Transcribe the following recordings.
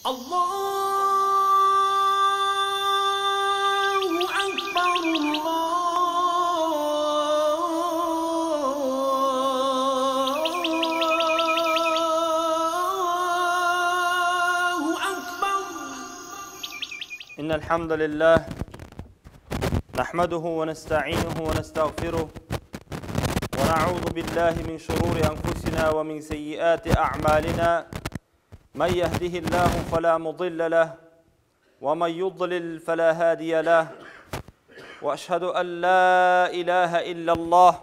الله أكبر الله أكبر. إن الحمد لله نحمده ونستعينه ونستغفره ونعوذ بالله من شرور أنفسنا ومن سيئات أعمالنا، من يهده الله فلا مضل له ومن يضلل فلا هادي له، وأشهد أن لا إله إلا الله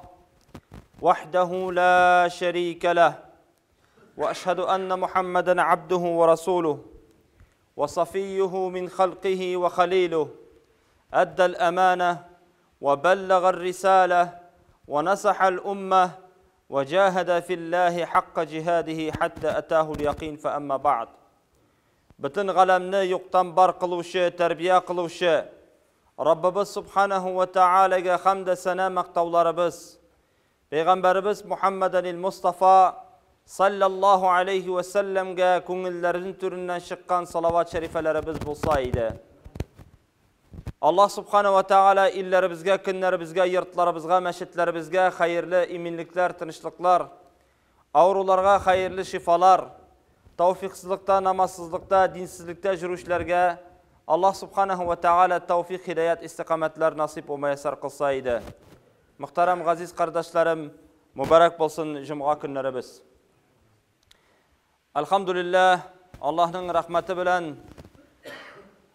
وحده لا شريك له، وأشهد أن محمدا عبده ورسوله وصفيه من خلقه وخليله، أدى الأمانة وبلغ الرسالة ونصح الأمة وجاهد في الله حق جهاده حتى أتاه اليقين. فأما بعد، Бүтән галәмне юктан бар кылучы, тәрбия кылучы Раббыбыз Субханаху ва Таалагә хәмд сана мактауларыбыз, Пәйгамбәребез Мухаммадан Мустафа саллаллаһу алейхи ва сәлләмгә күңелләренең түреннән чыккан салават шәрифәләребез булса иде. Аллаһ Субхана ва Тааля илләребезгә, көннәребезгә, йортларыбызга, мәчетләребезгә хәерле иминлекләр, тынычлыклар, авыруларга хәерле шифалар, тауфиксызлыкта, намазсызлыкта, динсезлектә йөрүчеләргә Аллаһ Субханаху ва Тааля тауфик, һидаят, истиқамәтләр насыйп ва мөяссәр кылса иде. Мөхтәрәм газиз кардәшләрем, мөбарәк булсын җомга көннәребез. Әлхәмдүлилләһ, Аллаһның рәхмәте белән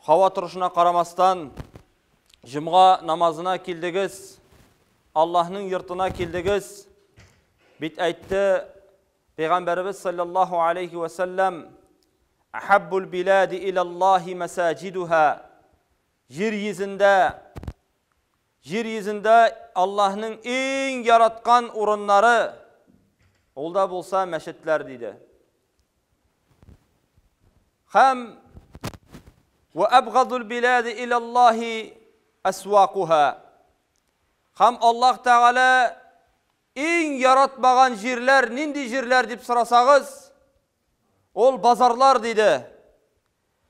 һава торышына карамастан җомга намазына килдегез, Аллаһның йортына килдегез. Бит әйтте Пәйгамбәребез саллаллаһу алейхи ва сәлләм: "Ахаббул билади илаллаһи масаҗидуха." Җир йөзендә Аллаһның иң яраткан урыннары ул да булса мәчетләр диде. Һәм ва абгадул билади илаллаһи асвакуха. Һәм Аллаһ Тәгалә иң яратмаган җирләр нинди җирләр дип сорасагыз, ул базарлар диде.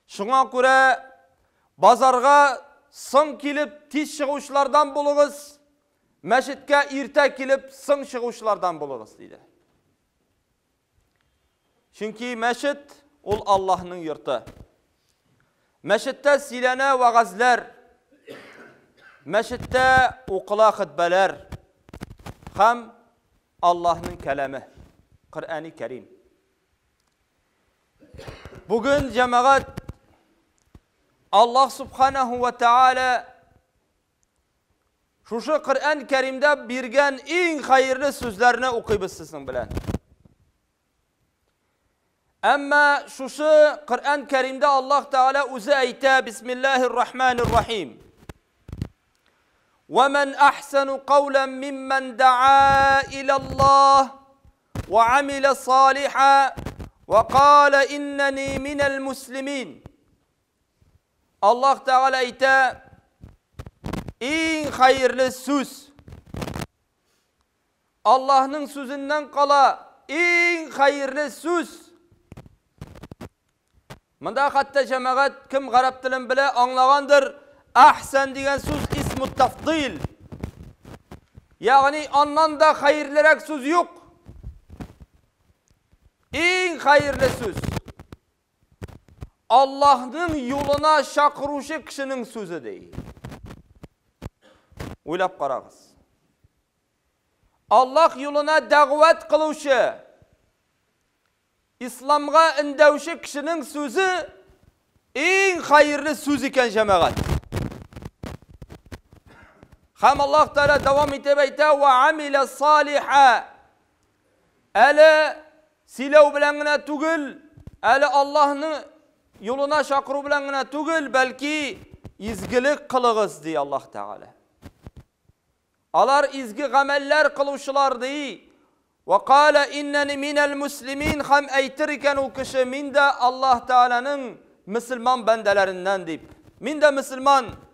Шуңа күрә базарга соң килеп тиз чыгучылардан булыгыз, мәчеткә иртә килеп соң чыгучылардан булыгыз диде. Чөнки мәчет ул Аллаһның йорты. Мәчеттә сөйләнә вәгазьләр, мәчеттә укыла хутбәләр һәм Аллаһның кәламе, Коръәни Кәрим. Бүген җәмәгать Аллаһ Субханаху ва Тааля шушы Коръән Кәримдә биргән иң хәерле сүзләрне укыйбыз сезнең белән. Әмма шушы Коръән Кәримдә Аллаһ Тааля үзе әйтә: Бисмиллаһир Рахманир Рахим. ومن أحسن قولا ممن دعا إلى الله وعمل صالحا وقال إنني من المسلمين. الله تعالى әйтә: иң хәерле сүз, Аллаһның сүзеннән кала иң хәерле сүз. Монда хәтта җәмәгать кем гарәп телен белә аңлагандыр, әхсән дигән сүз исму тафдил. Ягъни аннан да хәерлерәк сүз юк. Иң хәерле сүз Аллаһның юлына чакыручы кешенең сүзе ди. Уйлап карагыз. Аллаһ юлына дәгъват кылучы, Исламга өндәүче кешенең сүзе иң хәерле сүз икән җәмәгать. Һәм Аллаһ Тәгалә дәвам итеп әйтә: "Ва амила салиха." Әле сөйләү белән генә түгел, әле Аллаһның юлына чакыру белән генә түгел, бәлки изгелек кылыгыз ди Аллаһ Тәгалә. Алар изге гамәлләр кылучылар ди. Ва кала иннани минәл муслимин, һәм әйтер икән ул кеше: мин дә Аллаһ Тәгаләнең мөселман бәндәләреннән дип. Мин дә мөселман.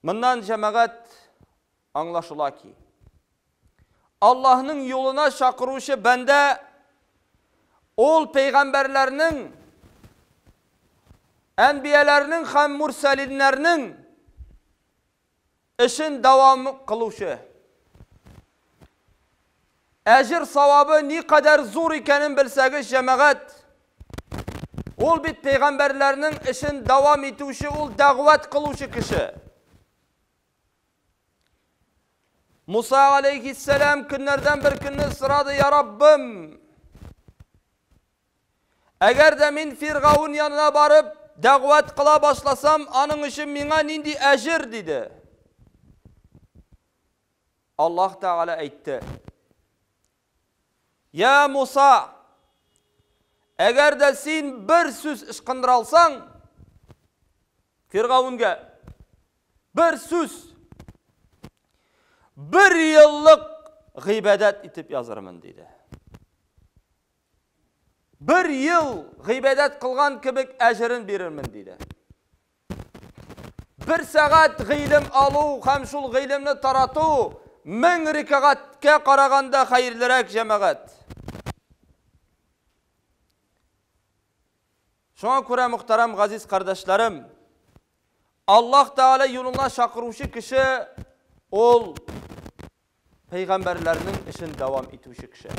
Моннан җәмәгать аңлашыла ки, Аллаһның юлына чакыручы бәндә ул пәйгамбәрләрнең Әнбияләрнең һәм мурсалиннәрнең эшен дәвам кылучы. Әҗер савабы никадәр зур икәнен белсәгез, җәмәгать, ул бит пәйгамбәрләрнең эшен дәвам итүче, ул дәгъват кылучы кеше. Муса алейхиссәлам көннәрдән бер көнне сорады, Я Раббым, әгәр дә мин Фиргаун янына барып дәгъват кыла башласам, аның өчен миңа нинди әҗер, диде. Аллаһ Тәгалә әйтте: Я Муса, әгәр дә син бер сүз ычкындыра алсаң, Фиргавенгә бер сүз, бер еллык гыйбадәт итеп язырмын, диде. Бер ел гыйбадәт кылган кебек әҗерен бирермен, диде. Бер сәгать гыйлем алу һәм шул гыйлемне тарату 1000 рикәгатькә караганда хәерлерәк, җәмәгать. Шуңа күрә, мөхтәрәм газиз кардәшләрем, Аллаһ Тәгалә юлына чакыручы кеше ул пәйгамбәрләрнең эшен дәвам итүче кеше.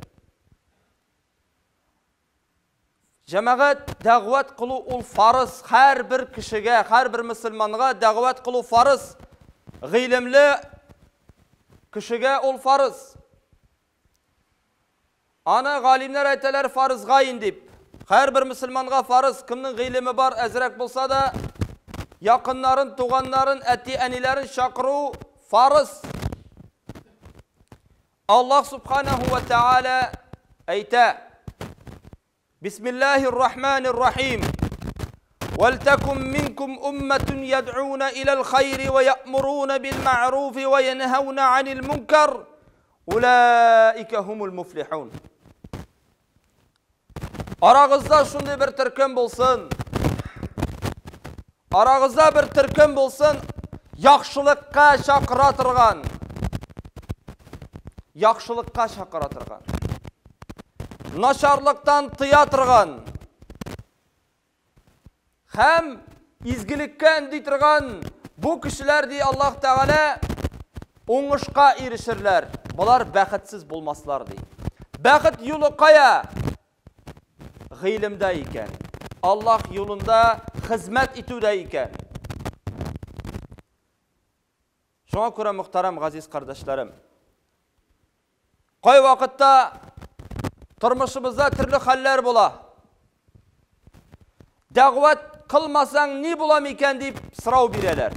Җәмәгать, дәгъват кылу ул фарыз, һәрбер кешегә, һәрбер мөселманга дәгъват кылу фарыз. Гыйлемле кешегә ул фарыз. Аны галимнәр әйтәләр фарыз гаин дип. Һәрбер мөселманга фарыз, кемнең гыйлеме бар, әзрәк булса да, якыннарын, туганнарын, әти-әниләрен чакыру фарыз. Аллаһ субханаху ва тааля әйтә: Бисмиллаһир рахманир рахим. ولتكن منكم أمة يدعون إلى الخير ويأمرون بالمعروف وينهون عن المنكر أولئك هم المفلحون. Арагызда шундый бер төркем булсын. Арагызда бер төркем булсын, яхшылыкка чакыра торган. Яхшылыкка чакыра торган. Начарлыктан тыя торган. Һәм изгелеккә өнди торган бу кешеләр, ди Аллаһ Тәгалә, уңышка ирешерләр. Болар бәхетсез булмаслар, ди. Бәхет юлы кая? Гыйлемдә икән. Аллаһ юлында хезмәт итүдә икән. Шуңа күрә, мөхтәрәм газиз кардәшләрем, кай вакытта тормышыбызда төрле хәлләр була. Дәгъват кылмасаң ни була микән дип сорау бирәләр.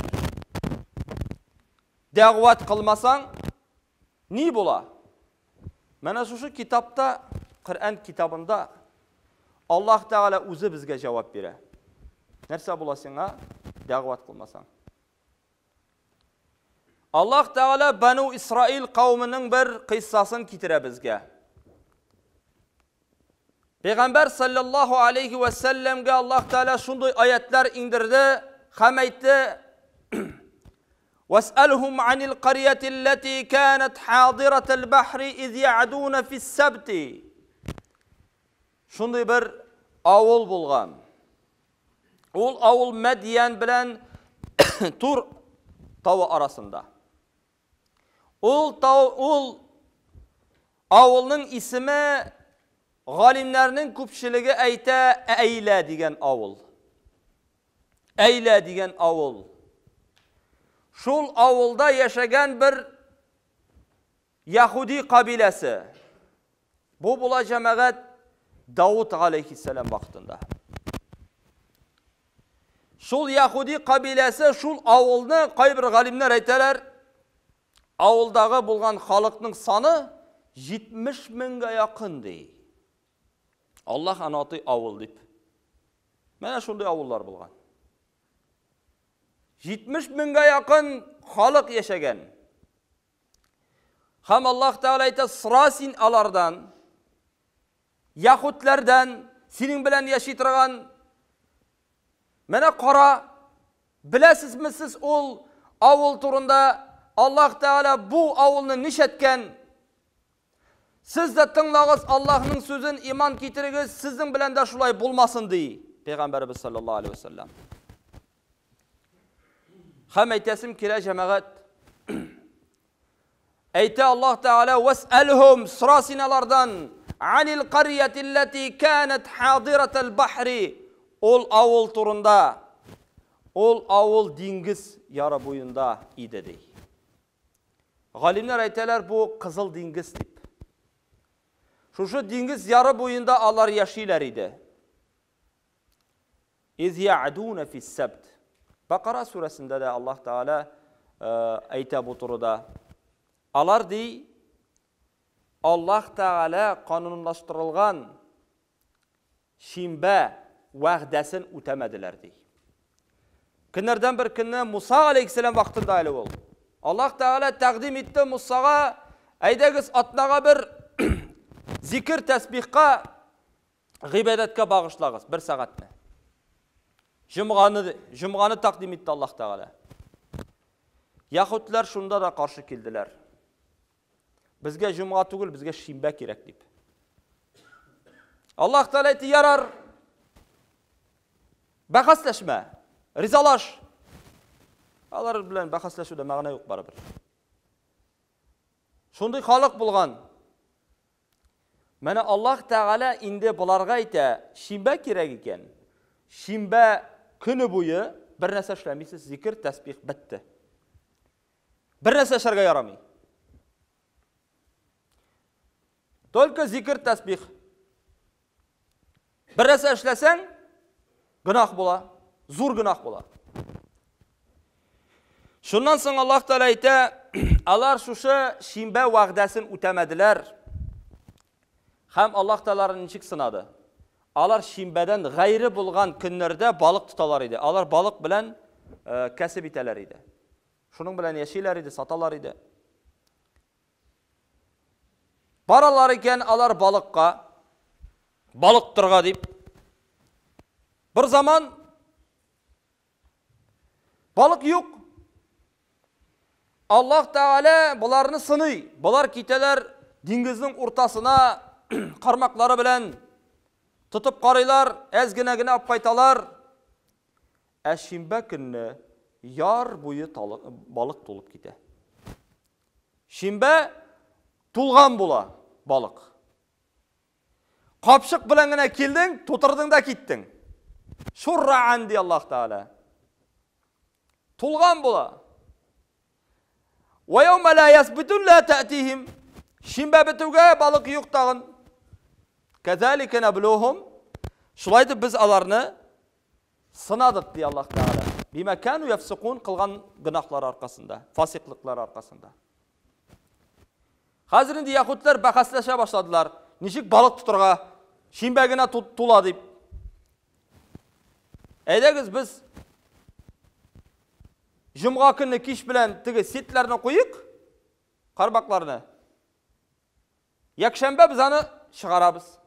Дәгъват кылмасаң ни була? Менә шушы китапта, Коръән китабында Аллаһ Тәгалә үзе безгә җавап бирә. Нәрсә була сиңа дәгъват кылмасаң? Аллаһ Тәгалә Бану Исраил кавеменең бер кыйссасын китерә безгә. Пәйгамбәр саллаллаһу алейхи ва сәлләмгә Аллаһ Тәгалә шундый аятлар иңдерде һәм әйтте: واسألهم عن القرية التي كانت حاضرة البحر إذ يعدون في السبت. Шундый бер авыл булган. Ул авыл Мәдьян белән Тур тавы арасында. Ул тау, ул авылның исеме галимнәрнең күпчелеге әйтә Әйлә дигән авыл. Әйлә дигән авыл. Шул авылда яшәгән бер Яһуди кабиләсе. Бу була, җәмәгать, Давыт алейхиссәлам вакытында. Шул яһуди кабиләсе шул авылны, кайбер галимнәр әйтәләр, авылдагы булган халыкның саны 70 меңгә якын ди. Аллаһ аны атый авыл дип. Менә шундый авыллар булган. 70 меңгә якын халык яшәгән. Һәм Аллаһ Тәгалә әйтә, сора син алардан, яһүдләрдән, синең белән яши торган. Менә кара, беләсезме сез ул авыл турында Аллаһ Тәгалә бу авылны нишәткән? Сез дә тыңлагыз Аллаһның сүзен, иман китерегез, сезнең белән дә шулай булмасын ди. пәйгамбәребез саллаллаһу алейһи вәсәлләм. Һәм әйтәсем килә, җәмәгать. Әйтә Аллаһ Тәгалә, "Вәсәлһум", сора син алардан, "Анил карьятилләти канат хадиратал бахри", ул авыл турында. Ул авыл диңгез яры буенда иде ди. Галимнәр әйтәләр, бу Кызыл диңгез дип. Шушы диңгез яры буенда алар яшиләр иде. Из я'дуна фис-сабт. Бакара сүрәсендә дә Аллаһ Тәгалә әйтә бу турыда. Алар ди, Аллаһ Тәгалә канунлаштырылган шимбә вәгъдәсен үтәмәделәр ди. Көннәрдән бер көнне Муса алейхиссәлам вакытында әле ул. Аллаһ Тәгалә тәкъдим итте Мусага, әйдәгез атнага бер зикер тәсбихка гыйбадәткә багышлагыз бер сәгатьне. Җомганы, җомганы тәкъдим итте Аллаһ Тәгалә. Яһүдләр шунда да каршы килделәр. Безгә җомга түгел, безгә шимбә кирәк дип. Аллаһ Тәгалә әйтте, ярар. Бәхәсләшмә, ризалаш. Алар белән бәхәсләшүдә мәгънә юк барыбер. Шундый халык булган. Менә Аллаһ Тәгалә инде боларга әйтә, шимбә кирәк икән. Шимбә көне буе бер нәрсә эшләмисез, зикер, тәсбих бетте. Бер нәрсә эшләргә ярамый. Только зикер, тәсбих. Бер нәрсә эшләсәң, гөнаһ була, зур гөнаһ була. Шуннан соң Аллаһ Тәгалә әйтә, алар шушы шимбә вәгъдәсен үтәмәделәр. Һәм Аллаһ Тәгалә ничек сынады? Алар шимбәдән гайре булган көннәрдә балык тоталар иде. Алар балык белән э, кәсеп итәләр иде. Шуның белән яшиләр иде, саталар иде. Баралар икән алар балыкка, балык торга дип. Бер заман балык юк. Аллаһ Тәгалә боларны сыный. Болар китәләр диңгезнең уртасына кармаклары белән тотып карыйлар, әз генә генә алып кайталар. Ә шимбә көнне яр буе балык тулып китә. Шимбә тулган була балык. Капчык белән генә килдең, тутырдың да киттең. Шурраан ди Аллаһ Тәгалә. Тулган була. Ва яума ла ясбитун ла татихим. Шимбә бетүгә балык юк тагын. Казалика наблухум. Шулай итеп без аларны Сынадык, ди Аллаһ Тәгалә. Бима кану яфсукун кылган гөнаһлары аркасында, фасиклыклары аркасында. Хәзер инде яһүдләр бәхәсләшә башладылар. Ничек балык тотырга? Шимбә генә тула дип. Әйдәгез без җомга көнне кич белән теге сетләрне куйык, кармакларны. Якшәмбе без аны чыгарабыз.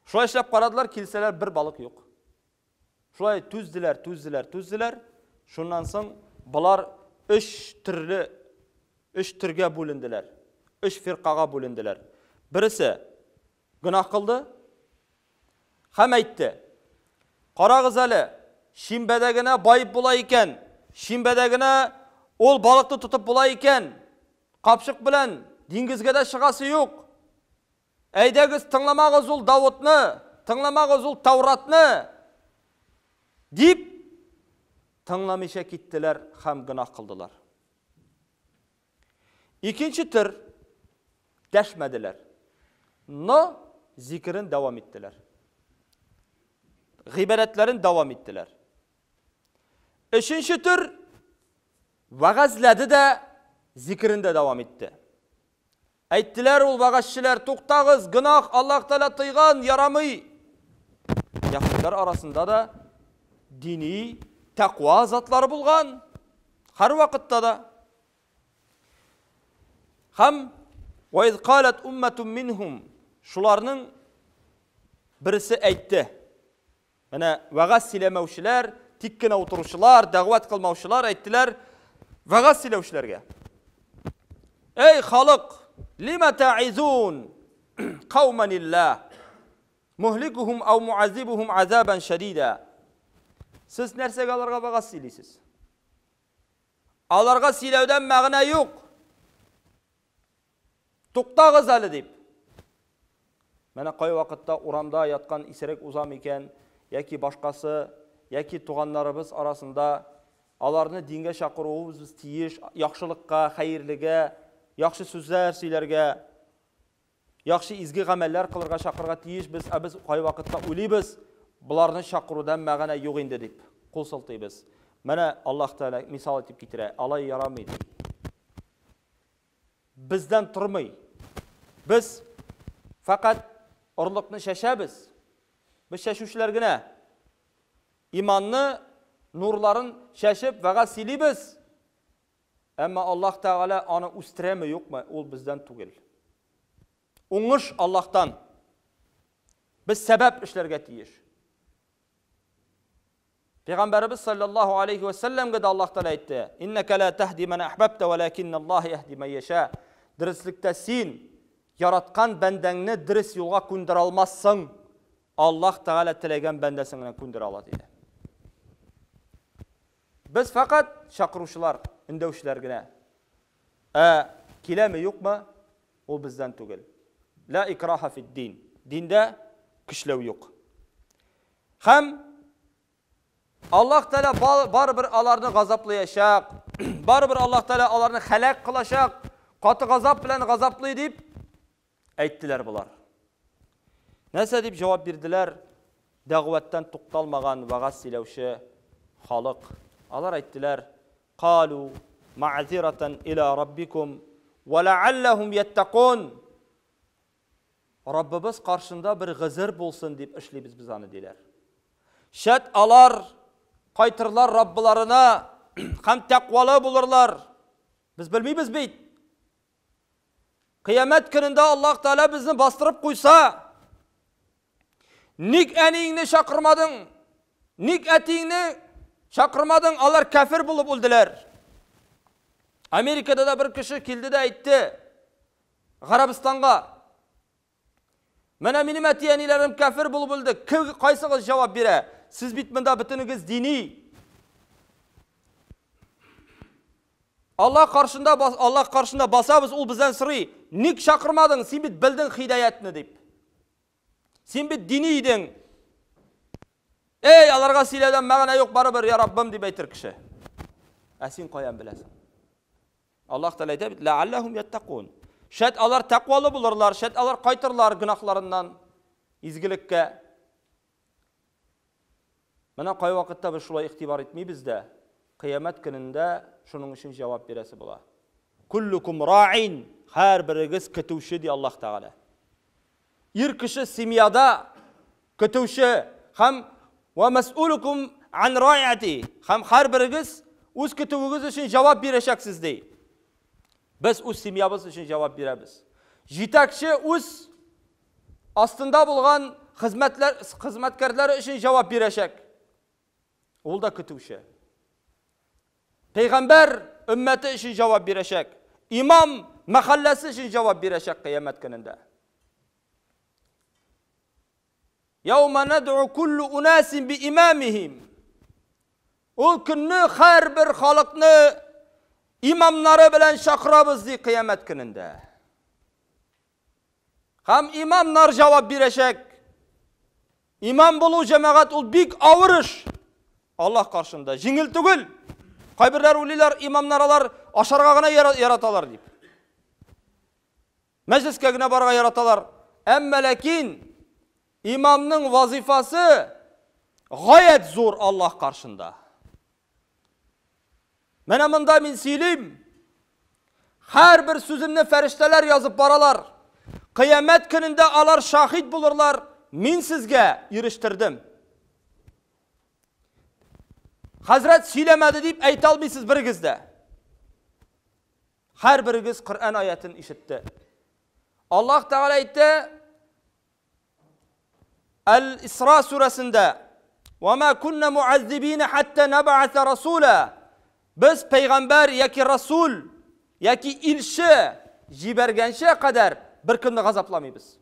Шулай эшләп карадылар, килсәләр бер балык юк. Шулай түзделәр, түзделәр, түзделәр. Шуннан соң болар өч төрле өч төргә бүленделәр. Өч фиркага бүленделәр. Берсе гөнаһ кылды һәм әйтте: Карагыз әле, шимбәдә генә баеп була икән, шимбәдә генә ул балыкны тотып була икән. Капчык белән диңгезгә дә чыгасы юк. Әйдәгез, тыңламагыз ул Давытны, тыңламагыз ул Тауратны, дип тыңламыйча киттеләр һәм гөнаһ кылдылар. Икенче төр дәшмәделәр. Но зикерен дәвам иттеләр. Гыйбадәтләрен дәвам иттеләр. Өченче төр вәгазьләде дә зикерен дә дәвам итте. Әйттеләр ул вәгазьчеләр, туктагыз, гөнаһ, Аллаһ Тәгалә тыйган, ярамый. Яһүдләр арасында да дини тәкъва затлары булган. Һәр вакытта да. Һәм ва из калат умматун минһум шуларның берсе әйтте. Менә вәгазь сөйләмәүчеләр, тик кенә утыручылар, дәгъват кылмаучылар әйттеләр вәгазь сөйләүчеләргә. Эй халык, лима таизун кауманилла. Муһликухум ау муазибухум азабан шадида. Сез нәрсәгә аларга вәгазь сөйлисез? Аларга сөйләүдән мәгънә юк. Туктагыз әле дип. Менә кай вакытта урамда яткан исерек узам икән, яки башкасы, яки туганнарыбыз арасында аларны дингә чакыруыбыз тиеш, яхшылыкка, хәерлегә, яхшы сүзләр сөйләргә, яхшы изге гамәлләр кылырга чакырырга тиешбез, ә без кайвакытта уйлыйбыз, боларны чакырудан мәгънә юк инде дип кул сылтыйбыз. Менә Аллаһ Тәгалә мисал итеп китерә, алай ярамый ди. Бездән тормый. Без фәкать орлыкны чәчәбез. Без чәчүчеләр генә. Иманны нурларын чәчеп вәгазь сөйлибез. Әмма Аллаһ Тәгалә аны үстерәме, юкмы, ул бездән түгел. Уңыш Аллаһтан. Без сәбәп эшләргә тиеш. Пәйгамбәребез саллаллаһу алейхи ва сәлләмгә дә Аллаһ Тәгалә әйтте: "Иннәкә ла тәһди ман әхбәбтә, вәләкинналлаһ яһди ман яша". Дөреслектә син яраткан бәндәңне дөрес юлга күндерә алмассың. Аллаһ Тәгалә теләгән бәндәсен генә күндерә ала диде. Без фәкать чакыручылар, өндәүчеләр генә. Ә киләме, юкмы, ул бездән түгел. Ла икраха фид дин. Диндә көчләү юк. Һәм Аллаһ Тәгалә барыбер аларны газаплаячак. Барыбер Аллаһ Тәгалә аларны хәлак кылачак, каты газап белән газаплый дип әйттеләр болар. Нәрсә дип җавап бирделәр дәгъвәттән тукталмаган вәгазь сөйләүче халык? Алар әйттеләр: "Калу ма'зиратан ила раббикум ва лa'аллахум яттакун". Раббыбыз каршында бер гызыр булсын дип эшлибез без аны, диләр. Шәт алар кайтырлар Раббыларына һәм тәкъвалы булырлар. Без белмибез бит. Кыямәт көнендә Аллаһ Тәгалә безне бастырып куйса, ник әниеңне чакырмадың? Ник әтиеңне чакырмадың? Алар кәфер булып үлделәр. Америкада да бер кеше килде дә әйтте. Гарәбстанга. Менә минем әти-әниләрем кәфер булып үлде. Кем кайсыгыз җавап бирә? Сез бит монда бөтенегез дини. Аллаһ каршында Аллаһ каршында басабыз, ул бездән сорый: "Ник чакырмадың? Син бит белдең хидаятны" дип. Син бит дини идең. Эй, аларга сөйләүдән мәгънә юк барыбер, я Раббым дип әйтер кеше. Ә син каян беләсең? Аллаһ Тәгалә әйтә бит, ләалләһум яттакун. Шәт алар тәкъвалы булырлар, шәт алар кайтырлар гөнаһларыннан изгелеккә. Менә кайвакытта без шулай игътибар итмибез дә, кыямәт көнендә шуның өчен җавап бирәсе була. Куллукум раин, һәрберегез көтүче, ди Аллаһ Тәгалә. Ир кеше семьяда көтүче һәм ва мәс'улукум ан раияти һәм һәрберегез үз көтүегез өчен җавап бирәчәксез ди. Без үз семьябыз өчен җавап бирәбез. Җитәкче үз астында булган хезмәтләр хезмәткәрләре өчен җавап бирәчәк. Ул да көтүче. Пәйгамбәр өммәте өчен җавап бирәчәк. Имам мәхәлләсе өчен җавап бирәчәк кыямәт көнендә. Яума над'у куллу унасин би имамихим. Ул көнне һәрбер халыкны имамнары белән чакырабыз ди кыямәт көнендә. Һәм имамнар җавап бирәчәк. Имам булу җәмәгать ул бик авыр эш. Аллаһ каршында җиңел түгел. Кайберләр уйлыйлар, имамнар алар ашарга гына яраталар дип. Мәҗлескә генә барырга яраталар. Әмма ләкин имамның вазифасы гаять зур Аллаһ каршында. Менә монда мин сөйлим. Һәрбер сүземне фәрештәләр язып баралар. Кыямәт көнендә алар шаһит булырлар. Мин сезгә ирештердем. Хәзрәт сөйләмәде дип әйтә алмыйсыз берегез дә. Һәрберегез Коръән аятын ишетте. Аллаһ Тәгалә әйтте, Әл-Исра сүрәсендә «Ва ма кунна муаззибина хатта наб'аса расула» Без пәйгамбәр яки расул яки илче җибәргәнчә кадәр беркемне газапламыйбыз.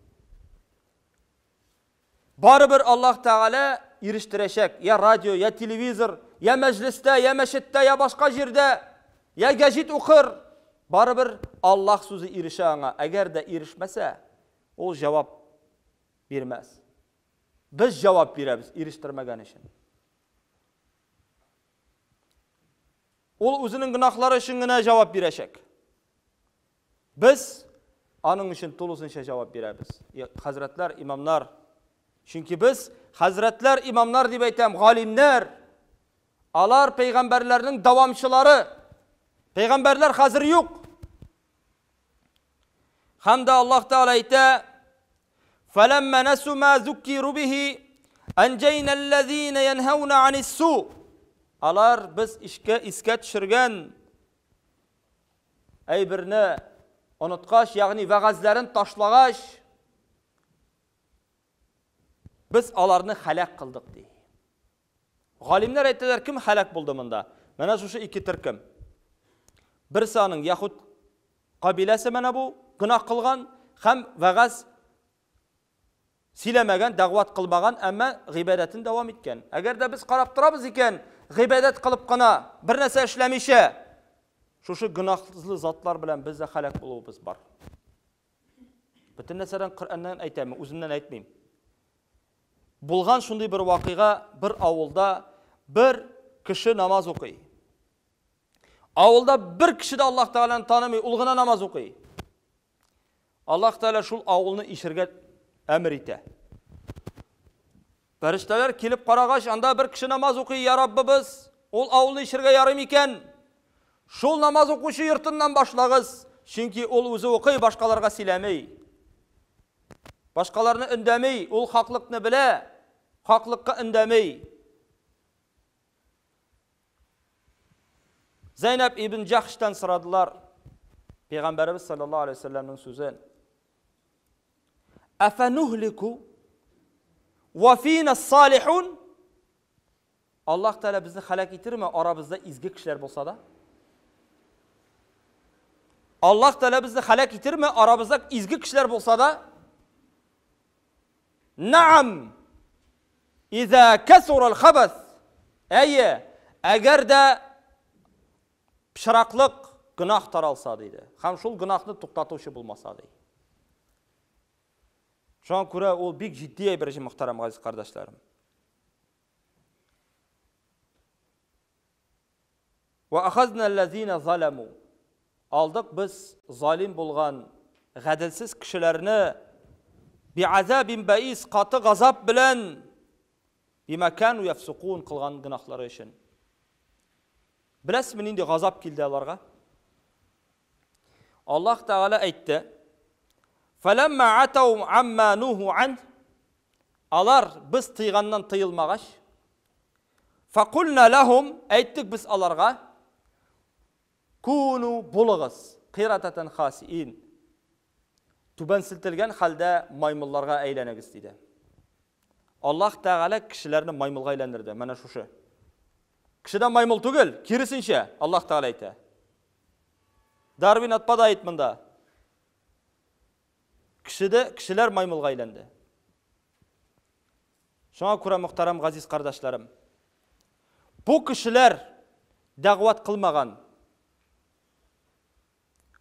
Барыбер Аллаһ Тәгалә ирештерәчәк, я радио, я телевизор, я мәҗлестә, я мәчеттә, я башка җирдә, я гәҗит укыр. Барыбер Аллаһ сүзе ирешә аңа. Әгәр дә ирешмәсә, ул җавап бирмәс. Без җавап бирәбез ирештермәгән өчен. Ул үзенең гөнаһлары өчен генә җавап бирәчәк. Без аның өчен тулысынча җавап бирәбез. Хәзрәтләр, имамнар. Чөнки без хәзрәтләр, имамнар дип әйтәм, галимнәр. Алар пәйгамбәрләрнең дәвамчылары. Пәйгамбәрләр хәзер юк. Һәм дә Аллаһ Тәгалә әйтә: "Фәләмма насу ма зуккиру бихи анҗайна аллазина янһауна анис-су." Алар без ишкә искә төшергән әйберне оныткач, ягъни вәгазьләрен ташлагач, без аларны һәлак кылдык, ди. Галимнәр әйтәләр, кем һәлак булды монда? Менә шушы ике төркем. Берсе аның яһүд кабиләсе менә бу гөнаһ кылган һәм вәгазь Сөйләмәгән, дәгъват кылмаган, әмма гыйбадәтен дәвам иткән. Әгәр дә без карап торабыз икән, гыйбадәт кылып кына, бер нәрсә эшләмичә, шушы гөнаһлы затлар белән без дә һәлак булуыбыз бар. Бөтен нәрсәдән Коръәннән әйтәм, үземнән әйтмим. Булган шундый бер вакыйга, бер авылда бер кеше намаз укый. Авылда бер кеше дә Аллаһ Тәгаләне танымый, ул гына намаз укый. Аллаһ Тәгалә шул авылны ишергә әмер итә. Фәрештәләр килеп карагач, анда бер кеше намаз укый, я Раббыбыз, ул авылны ишергә ярый микән? Шул намаз укучы йортыннан башлагыз, чөнки ул үзе укый, башкаларга сөйләми. Башкаларны өндәми, ул хаклыкны белә, хаклыкка өндәми. Зәйнәб ибн Җахштан сорадылар Пәйгамбәребез саллаллаһу алейһи вәсәлләмнең сүзен. Афанухлику ва фина салихун? Аллаһ Тәгалә безне халәк итерме, арабызда изге кешеләр булса да? Аллаһ Тәгалә безне халәк итерме, арабызда изге кешеләр булса да? Наам! Иза кәсурал хабас. Әйе, әгәр дә пычраклык, гөнаһ таралса, диде. Һәм шул гөнаһны туктатучы булмаса, ди. Шуңа күрә ул бик җитди әйбер, мөхтәрәм газиз кардәшләрем. Вә ахазна аллазина заламу. Алдык без залим булган гаделсез кешеләрне биазабин баис каты газап белән бима кану яфсукун кылган гөнаһлары өчен. Беләсезме нинди газап килде аларга? Аллаһ Тәгалә әйтте: "Фәләмма атау амма нуху ан" Алар без тыйганнан тыелмагач, Факульна ләһум, әйттек без аларга, Куну булыгыз, кыйрататан хасиин. Түбәнселтелгән хәлдә маймылларга әйләнегез, диде. Аллаһ Тәгалә кешеләрне маймылга әйләндерде. Менә шушы. Кешедән маймыл түгел, киресенчә, Аллаһ Тәгалә әйтә. Дарвин отпадает монда. Кешедә кешеләр маймылга әйләнде. Шуңа күрә, мөхтәрәм газиз кардәшләрем, бу кешеләр дәгъват кылмаган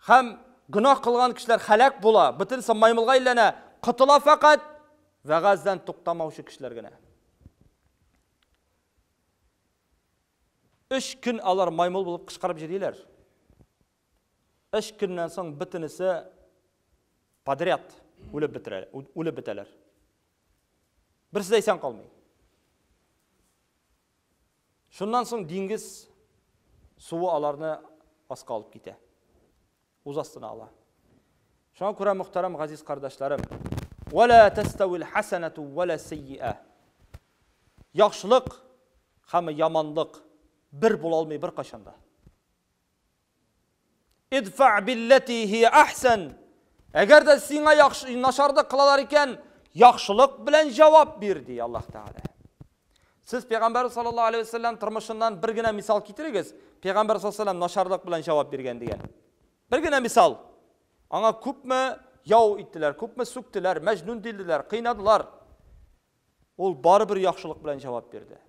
һәм гөнаһ кылган кешеләр һәлак була, бөтенесе маймылга әйләнә, котыла фәкать вәгазьдән туктамаучы кешеләр генә. Өч көн алар маймыл булып кычкырып йөриләр. Өч көннән соң бөтенесе подряд үлеп бетерә, үлеп бетәләр. Берсе дә исән калмый. Шуннан соң диңгез суы аларны аска алып китә. Уз астына ала. Шуңа күрә мөхтәрәм газиз кардәшләрем, вала таставил хасанату вала сайyiа. Яхшылык һәм яманлык бер була алмый беркайчан да. Идфа билләти һия ахсан. Әгәр дә сиңа яхшы начарлык кылалар икән, яхшылык белән җавап бир, ди Аллаһ Тәгалә. Сез Пәйгамбәр саллаллаһу алейһи вәсәлләм тормышыннан бер генә мисал китерегез. Пәйгамбәр саллаллаһу алейһи вәсәлләм начарлык белән җавап биргән дигән. Бер генә мисал. Аңа күпме яу иттеләр, күпме сүктеләр, мәҗнүн диделәр, кыйнадылар. Ул барыбер яхшылык белән җавап бирде.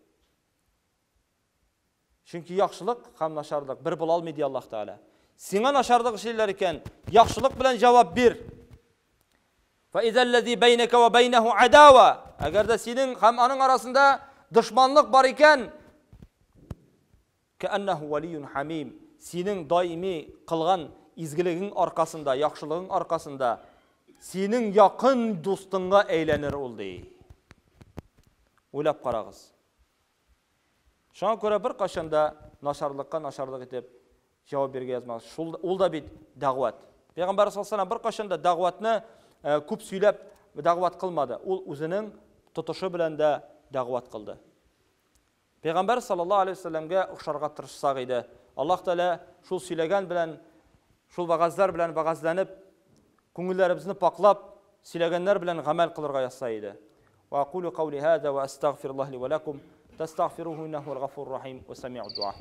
Чөнки яхшылык һәм начарлык бер була алмый, ди Аллаһ Тәгалә. Сиңа начарлык эшлиләр икән, яхшылык белән җавап бир. Фәизәлләзи бәйнәкә вә бәйнәһу адава. Әгәр дә синең һәм аның арасында дошманлык бар икән, кәәннәһу валиюн хамим. Синең даими кылган изгелегең аркасында, яхшылыгың аркасында синең якын дустыңга әйләнер ул, ди. Уйлап карагыз. Шуңа күрә беркайчан да начарлыкка начарлык итеп җавап бирергә язмагыз. Шул ул да бит дәгъват. Пәйгамбәр саллаллаһу алейһи беркайчан да дәгъватны э, күп сөйләп дәгъват кылмады. Ул үзенең тотышы белән дә дәгъват кылды. Пәйгамбәр саллаллаһу алейһи вәсәлләмгә охшарга тырышсак иде. Аллаһ Тәгалә шул сөйләгән белән, шул вәгазьләр белән вәгазьләнеп, күңелләребезне паклап, сөйләгәннәр белән гамәл кылырга язса иде. Ва акулу каули һаза ва астагфируллаһ ли ва лакум, тастагфируһу иннаһу хуал гафурур рахим ва самиуд дуа.